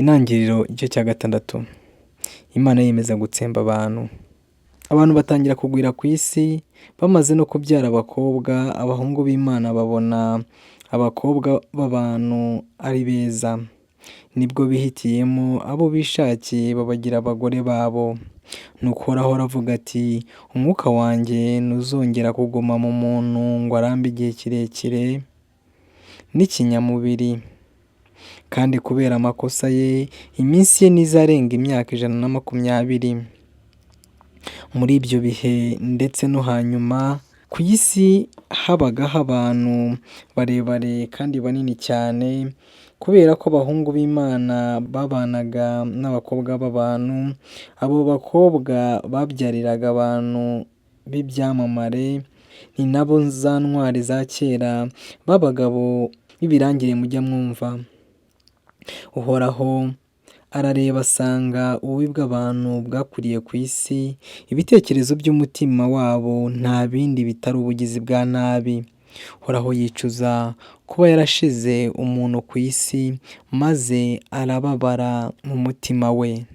Intangiriro igice cya gatandatu. Imana yiyemeza gutsemba abantu. Abantu batangira kugwira ku isi, bamaze no kubyara abakobwa, abahungu b'Imana babona abakobwa b'abantu ari beza. Nibwo bihitiyemo abo bishakiye babagira abagore babo. Nuko Uhoraho aravuga ati umwuka wanjye ntuzongera kuguma mu muntu ngo arambe igihe kirekire n'ikinyamubiri. Kandi kubera amakosa ye, iminsi ye ntizarenga imyaka 120. Muri ibyo bihe ndetse no hanyuma, ku isi habagaho abantu barebare kandi banini cyane, kubera ko abahungu b'Imana babanaga n'abakobwa b'abantu, abo bakobwa babyariraga abantu b'ibyamamare, ni nabo za ntwari za kera b'abagabo b'ibirangirire mujya mwumva. Uhoraho arareba asanga ububi bw'abantu bwakwiriye ku isi, ibitekerezo by'umutima wabo nta bindi bitari ubugizi bwa nabi. Uhoraho yicuza kuba yarashize umuntu ku isi, maze arababara mu mutima we.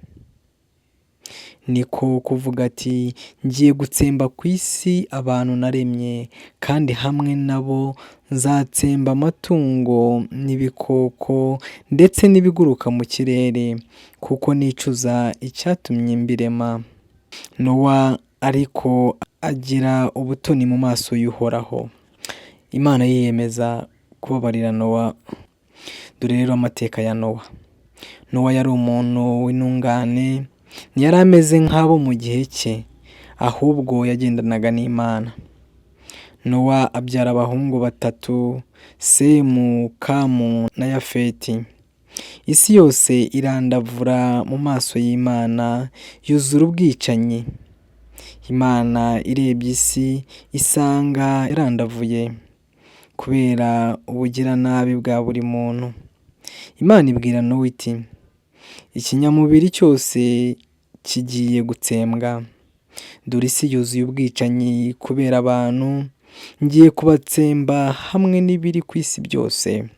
Niko kuvuga ati ngiye gutsemba ku isi abantu naremye, kandi hamwe nabo nzatsemba amatungo n'ibikoko ndetse n'ibiguruka mu kirere, kuko nicuza icyatumye mbirema. Nowa ariko agira ubutoni mu maso y'Uhoraho. Imana yiyemeza kubabarira Nowa. Dore rero amateka ya Nowa. Nowa yari umuntu w'intungane, ntiyari ameze nk'abo mu gihe cye, ahubwo yagendanaga n'Imana. Nowa abyara abahungu batatu, Semu, Kamu na Yafeti. Isi yose irandavura mu maso y'Imana, yuzura ubwicanyi. Imana irebye isi isanga yarandavuye kubera ubugiranabi bwa buri muntu. Imana ibwira Nowa iti ikinyamubiri cyose kigiye gutsembwa, dore isi yuzuye ubwicanyi kubera abantu, ngiye kubatsemba hamwe n'ibiri ku isi byose.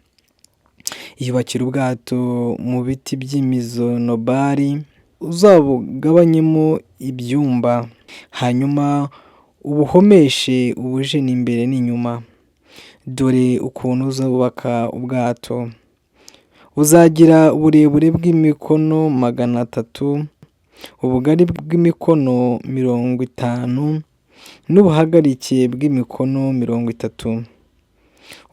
Yubakira ubwato mu biti by'imizonobari, uzabugabanyemo ibyumba, hanyuma ubuhomeshe ubujeni imbere n'inyuma. Dore ukuntu uzubaka ubwato, buzagira uburebure bw'imikono 300, ubugari bw'imikono 50 n'ubuhagarike bw'imikono 30.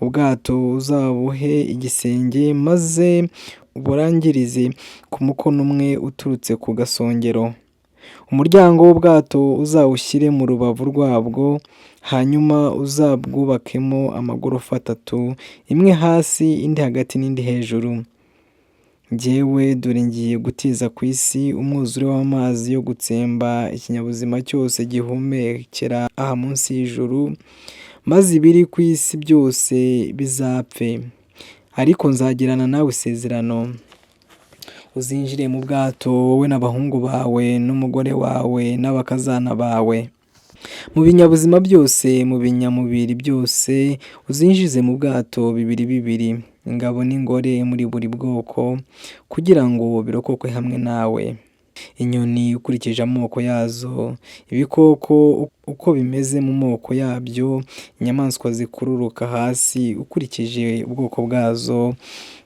Ubwato uzabuhe igisenge maze uburangirize ku mukono umwe uturutse ku gasongero. Umuryango w'ubwato uzawushyire mu rubavu rwabwo, hanyuma uzabwubakemo amagorofa atatu, imwe hasi, indi hagati n'indi hejuru. Njyewe dore ngiye gutiza ku isi umwuzure w'amazi yo gutsemba ikinyabuzima cyose gihumekera aha munsi y'ijuru, maze ibiri ku isi byose bizapfe. Ariko nzagirana nawe isezerano, uzinjire mu bwato wowe n'abahungu bawe n'umugore wawe n'abakazana bawe. Mu binyabuzima byose, mu binyamubiri byose, uzinjize mu bwato bibiri bibiri, ingabo n'ingore muri buri bwoko, kugira ngo birokokwe hamwe nawe. Inyoni ukurikije amoko yazo, ibikoko uko bimeze mu moko yabyo, inyamaswa zikururuka hasi ukurikije ubwoko bwazo,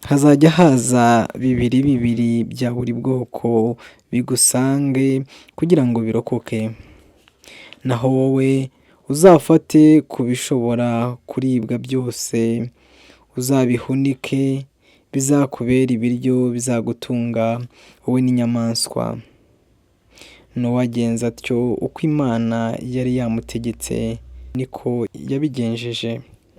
hazajya haza bibiri bibiri bya buri bwoko bigusange kugira ngo birokoke. Naho wowe uzafate ku bishobora kuribwa byose, uzabihunike, bizakubere ibiryo bizagutunga wowe n'inyamaswa. Nowa agenza atyo uko Imana yari yamutegetse niko yabigenjeje.